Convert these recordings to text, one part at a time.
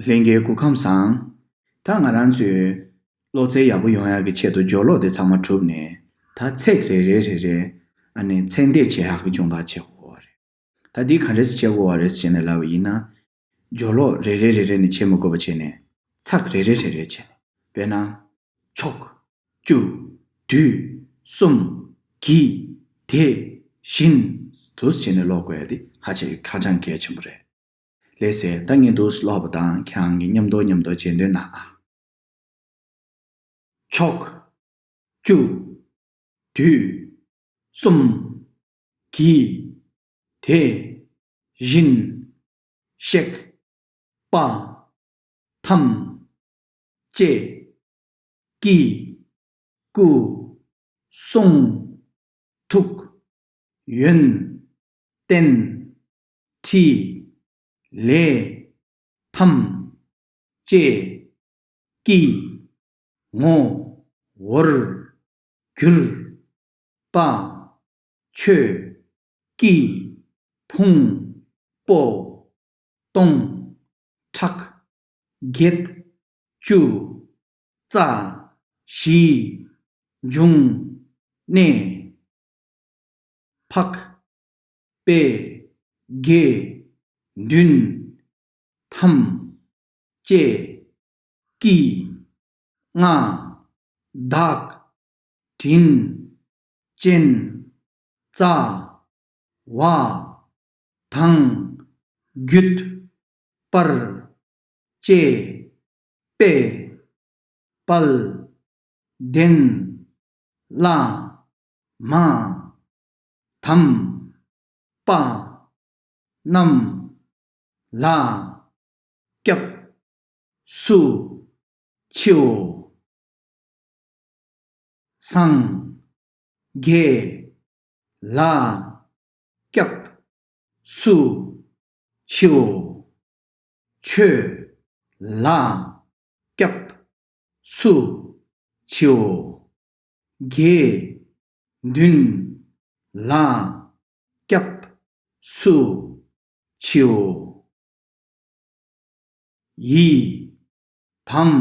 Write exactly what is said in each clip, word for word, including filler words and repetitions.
ལྷན་རྒྱས་སྐུ་ཁམས་བཟང་། ད་ང་རང་ཚོས་ཀློག་རྩལ་ཡག་པོ་ཡོང་ཡག་གི་ཆེད་དུ་སྦྱོར་ཀློག་དེ་ཚང་མ་གྲུབ་ནས། ད་ཚེག་རེ་རེ་རེ་རེ་ཨ་ནི་ཚེག་འདེད་བྱེད་ཡག་གི་སྦྱོང་བརྡར་བྱེད་དགོས་པ་རེད། ད་འདི་ག་འདྲས་སེ་བྱེད་དགོས་པ་རེད་ཟེར་ནས་ལབ་པ་ཡིན་ན། སྦྱོར་ཀློག་རེ་རེ་རེ་རེ་ནས་བྱེད་མི་དགོས་པ་བྱས་ནས། ཚེག་རེ་རེ་རེ་རེ་བྱས་ནས། དཔེར་ན། ཕྱོགས། བཅུ། དུས། གསུམ། གྱིས། དེ། བཞིན། དུ་བྱས་ནས་ཀློག་དགོས་ཡ་དེ་ཧ་ཅང་ཧ་ཅང་གལ་ཆེན་པོ་རེད། ལགས་སེ། ད་ངས་འདུག་སེ་ཀློག་པ་དང་ཁྱེད་རང་གིས་མཉམ་དུ་མཉམ་དུ་རྗེས་ཟློས་གནང་ཨ། ཕྱོགས། བཅུ། དུས། གསུམ། གྱིས། དེ། བཞིན། གཤེགས། པ། ཐམས། ཅད། ཀྱིས། སྐུ། གསུང་། ཐུགས། ཡོན། ཏན། ཁྲི། ལས། ཐམས། ཅད། ཀྱིས། ངོ། བོར། གྱུར། པ། ཆོས། ཀྱིས། ཕུང་། པོ། སྟོང་། ཕྲག་བརྒྱད། བཅུ། རྩ། བཞི། འབྱུང་། གནས། ཕག་པའི། དགེ། འདུན། ཐམས། ཅད། ཀྱིས། ང་། བདག་དྲིན། ཅན། རྩ། བ། དང་། རྒྱུད། པར། བཅས། པས། དཔལ། ལྡན། བླ། མ། དམ། པ། རྣམས། ལ། སྐྱབས། སུ། མཆིའོ། སངས། རྒྱས། ལ། སྐྱབས། སུ། མཆིའོ། ཆོས། ལ། སྐྱབས། སུ། མཆིའོ། དགེ། འདུན། ལ། སྐྱབས། སུ། མཆིའོ། ཡི། དམ།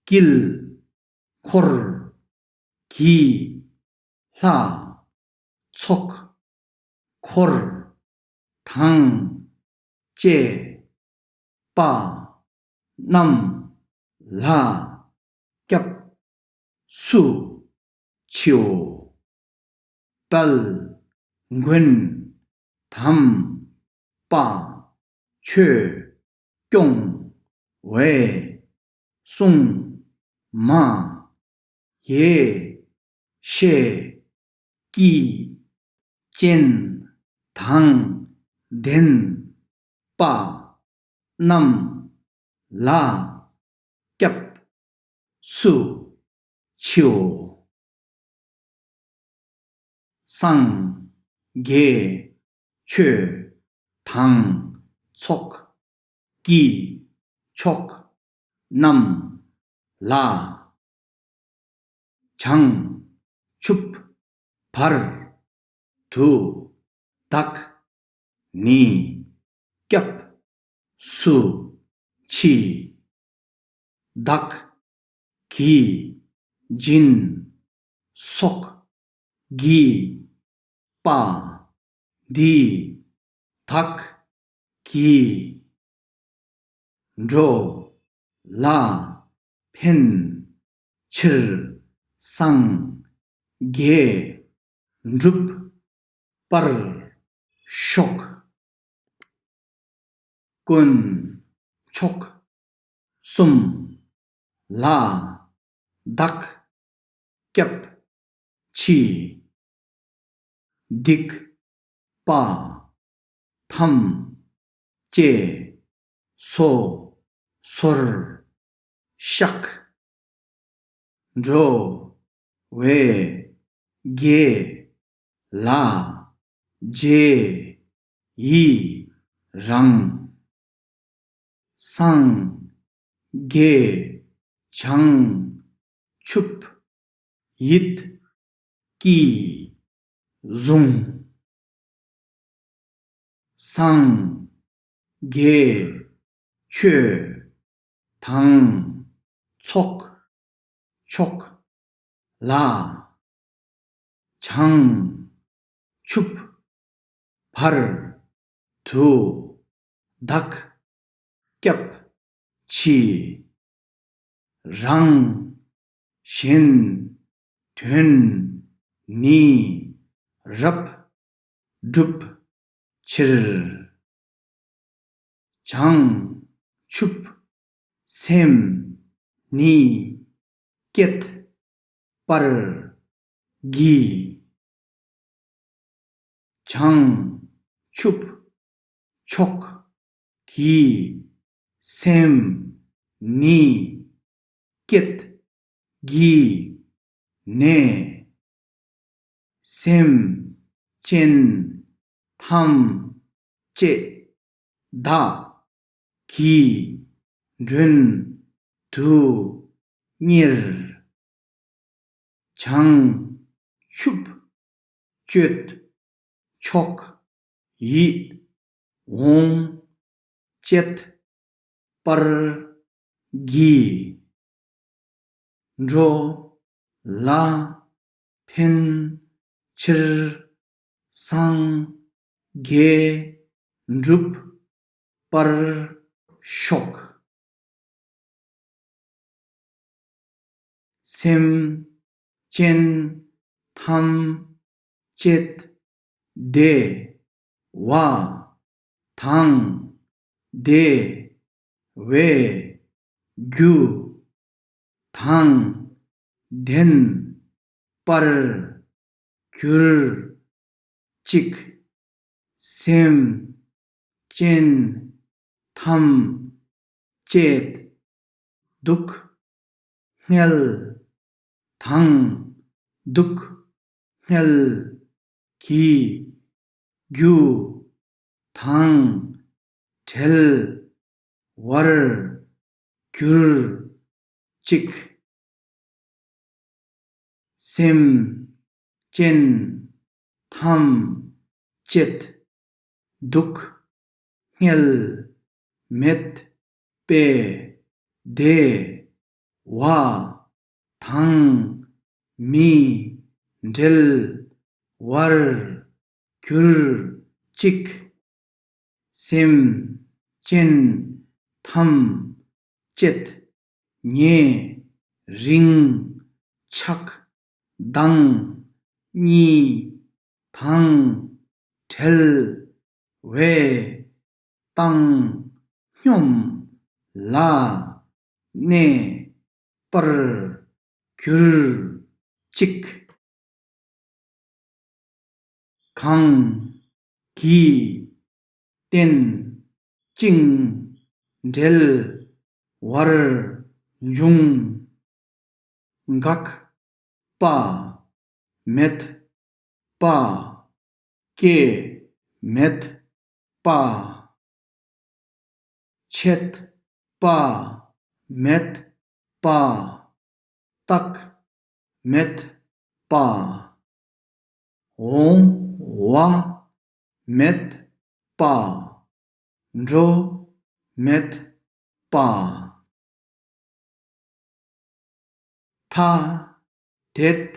དཀྱིལ། འཁོར། གྱིས། ལྷ། ཚོགས། འཁོར། དང་། བཅས། པ། རྣམས། ལ། སྐྱབས། སུ། མཆིའོ། དཔལ། མགོན། དམ། པ། ཆོས། སྐྱོང་། བའི། གསུང་། མ། ཡེ། ཤེས། ཀྱིས། ཅན། དང་། ལྡན། པ། རྣམས། ལ། སྐྱབས། སུ། མཆིའོ། སངས། རྒྱས། ཆོས། དང་། ཚོགས། ཀྱིས། མཆོག་རྣམས། ལ། བྱང་། ཆུབ། བར། དུ། བདག་ནི། སྐྱབས། སུ། མཆི། བདག་གིས། སྦྱིན། སོགས། ཀྱིས། པ། འདི། བདག་གིས། འགྲོ་ལ་ཕན་ཕྱིར་སངས་རྒྱས་འགྲུབ་པར་ཤོག། དཀོན་མཆོག་གསུམ་ལ་བདག་སྐྱབས་མཆི། སྡིག་པ་ཐམས་ཅད་སོ་སོར་བཤགས། འགྲོ་བའི་དགེ་ལ་རྗེས་ཡི་རང་། སངས་རྒྱས་བྱང་ཆུབ་ཡིད་ཀྱིས་བཟུང་། སངས་རྒྱས་ ཆོས། དང་། ཚོགས། ཕྱོགས། ལ། བྱང་། ཆུབ། བར། དུ། བདག་སྐྱབས། ཕྱི། རང་། གཞན། དོན། ནི། རབ། སྒྲུབ། ཕྱིར། བྱང་ཆུབ། སེམས། ནི། བསྐྱེད། པར། གྱིས། བྱང་ཆུབ། ཕྱོགས། ཀྱི། སེམས། ནི། བསྐྱེད། ཀྱིས། ནས། སེམས། ཅན། ཐམས། ཅད། བདག་གིས། མགྲོན། དུ། གཉེར། བྱང་ཆུབ། སྤྱོད། ཕྱོགས། ཡིད། འོང་། བྱེད། པར། གྱིས། འགྲོ། ལ། ཕན། ཕྱིར། སངས། རྒྱས། འགྲུབ། པར། ཤོག་སེམས། ཅན། ཐམས། ཅད། བདེ། བ། དང་། བདེ། བའི། རྒྱུ། དང་། ལྡན། པར། གྱུར། ཅིག་སེམས། ཅན། ཐམས། ཅད། སྡུག་བསྔལ། དང་། སྡུག་བསྔལ། གྱི། རྒྱུ། དང་། བྲལ། བར། གྱུར། ཅིག་སེམས། ཅན། ཐམས། ཅད། སྡུག་བསྔལ། མེད། པའི། བདེ། བ། དང་། མི། འབྲེལ། བར། གྱུར། ཅིག་སེམས། ཅན། ཐམས། ཅད། ཉེ། རིང་། ཆགས། དང་། གཉིས། དང་། བྲལ། བའི། བཏང་། སྙོམས། ལ། གནས། པར། གྱུར། ཅིག་གང་། གིས། བརྟེན། བཅིངས། འབྲེལ། བར། འབྱུང་། འགག་པ། མེད་པ། སྐྱེ་མེད་པ། ཆད་པ། མེད་པ། རྟག་མེད་པ། འོང་བ། མེད་པ། འགྲོ་མེད་པ། ཐ། དད།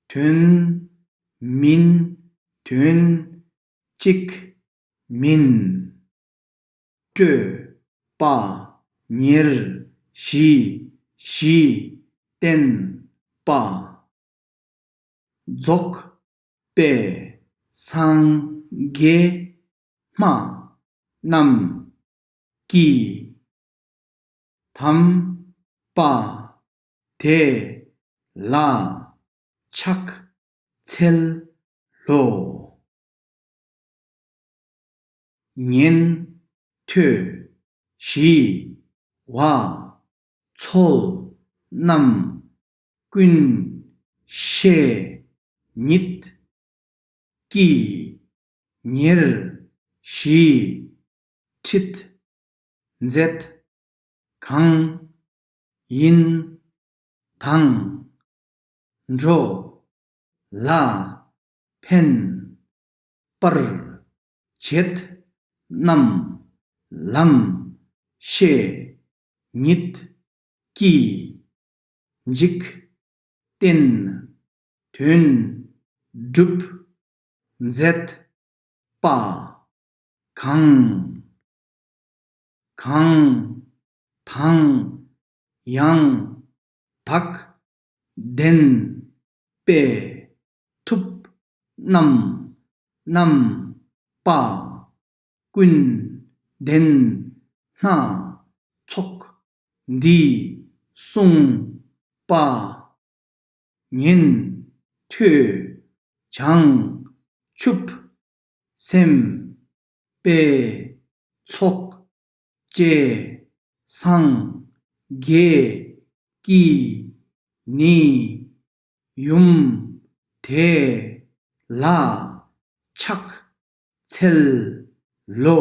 དོན། མིན། དོན། ཅིག་མིན། སྤྲོས་པ། ཉེར། ཞི། ཞི། བརྟན་པ། རྫོགས་པའི། སངས་རྒྱས། སྨྲ། རྣམས། ཀྱིས། དམ་པ། དེ། ལ། ཕྱག་འཚལ་ལོ། ཉན་ཐོས། ཞི་བ། འཚོལ། རྣམས། ཀུན། ཤེས། ཉིད། ཀྱིས། ཉེར། ཞི། ཁྲིད། མཛད། གང་། ཡིན། དང་། འགྲོ། ལ། ཕན། པར། བྱེད། རྣམས། ལམ། བཤད། ཉིད། ཀྱིས། འཇིག་རྟེན། དོན། སྒྲུབ། མཛད། པ། གང་། གང་། དང་། ཡང་། དག་ལྡན། པའི། ཐུབ། རྣམས། རྣམ། པ། ཀུན། ལྡན། སྣ། ཚོགས། འདི། གསུངས། པ། ཉན། ཐོས། སྦྱང་། ཆུབ། སེམས། པའི། ཚོགས། བཅས། སངས། རྒྱས། ཀྱིས། ནི། ཡུམ། དེ། ལ། ཕྱག་འཚལ། ལོ།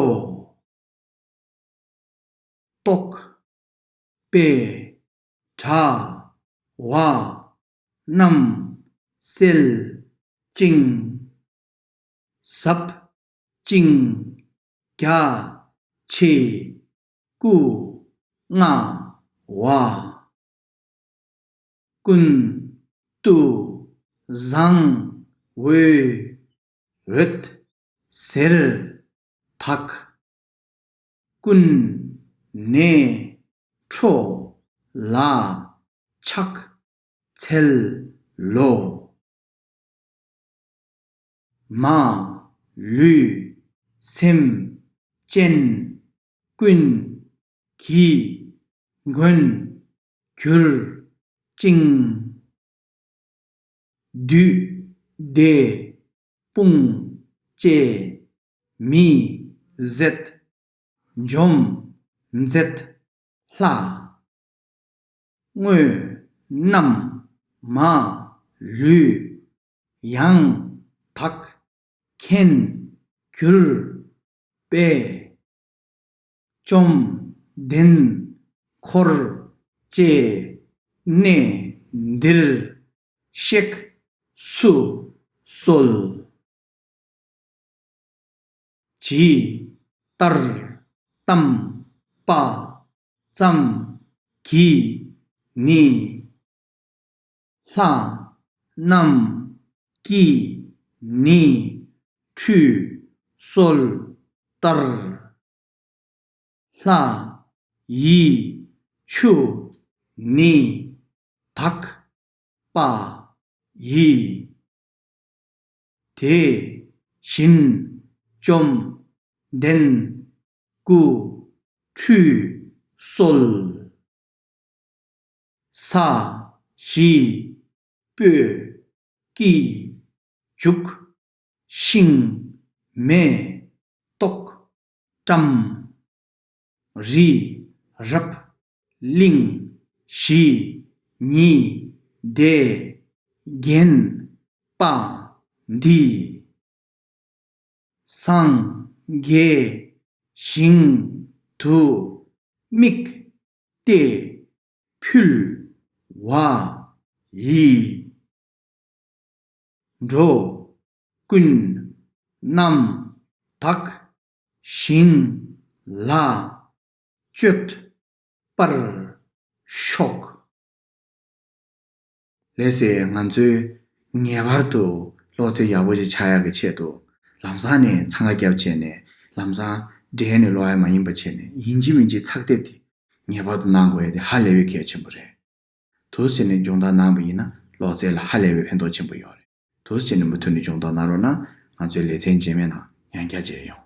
རྟོག་པས། དྲ། བ། རྣམས། སེལ། ཅིང་། ཟབ། ཅིང་། རྒྱ། ཆེ། སྐུ། ལྔ། བ། ཀུན། ཏུ། བཟང་། འོས། འོད། ཟེར། དག་ཀུན། ནས། ཁྲོ། ལ། ཕྱག་འཚལ། ལོ། མ། ལུས། སེམས། ཅན། ཀུན། གྱི། མགོན། གྱུར། ཅིང་། བདུད། སྡེ། དཔུང་། བཅས། མི། ཟད། འཇོམས། མཛད། ལྷ། དངོས། རྣམས། མ། ལུས། ཡང་། དག་མཁན། གྱུར། པའི། བཅོམ། ལྡན། འཁོར། བཅས། གནས། འདིར། གཤེགས། སུ། གསོལ། ཇི། ལྟར། ལྟམ། པ། ཙམ། གྱིས། ནི། ལྷ། རྣམས། ཀྱིས། ནི། ཁྲུས། གསོལ། ལྟར། ལྷ། ཡི། ཆུ། ནི། དག་པ། ཡི། དེ། བཞིན། བཅོམ། ལྡན། སྐུ། ཁྲུས། གསོལ། ས། གཞི། སྤོས། སྐྱིད། བྱུག་ཤིང་། མེ། ཏོག་བཀྲམ། རི། རབ། གླིང་། གཞི། ཉི། སྡེ། རྒྱན། པ། འདི། སངས། རྒྱས། ཞིང་། དུ། དམིགས། ཏེ། ཕུལ། བ། ཡི། འགྲོ། ཀུན། རྣམས། དག་ཞིང་། ལ། སྤྱོད། པར། ཤོག་ལགས་སེ། ང་ཚོས་ངེས་པར་དུ་ཀློག་རྩལ་ཡག་པོ་ཞིག་ཆགས་ཡག་གི་ཆེད་དུ་ལམ་སང་ནས་འཚང་ཁ་རྒྱབ་བྱས་ནས་ལམ་སང་འགྲེལ་ནས་ཀློག་ཡ་མ་ཡིན་པ་བྱས་ནས་ཡིན་གཅིག་མིན་གཅིག་ཚགས་དེབ་དེ་ངེས་པར་དུ་གནང་དགོས་ཡ་དེ་ཧ་ལས་པའི་གལ་ཆེན་པོ་རེད། འདུག་སེ་བྱས་ནས་སྦྱོང་བརྡར་གནང་པ་ཡིན་ན་ཀློག་རྩལ་ལ་ཧ་ལས་པའི་ཕན་ཐོགས་ཆེན་པོ་ཡོད་རེད། འདུག་སེ་བྱས་ནས་མུ་མཐུད་ནས་སྦྱོང་བརྡར་གནང་རོགས་གནང་། ང་ཚོའི་ལེ་ཚན་རྗེས་མའི་ནང་ཡང་བསྐྱར་མཇལ་ཡོང་།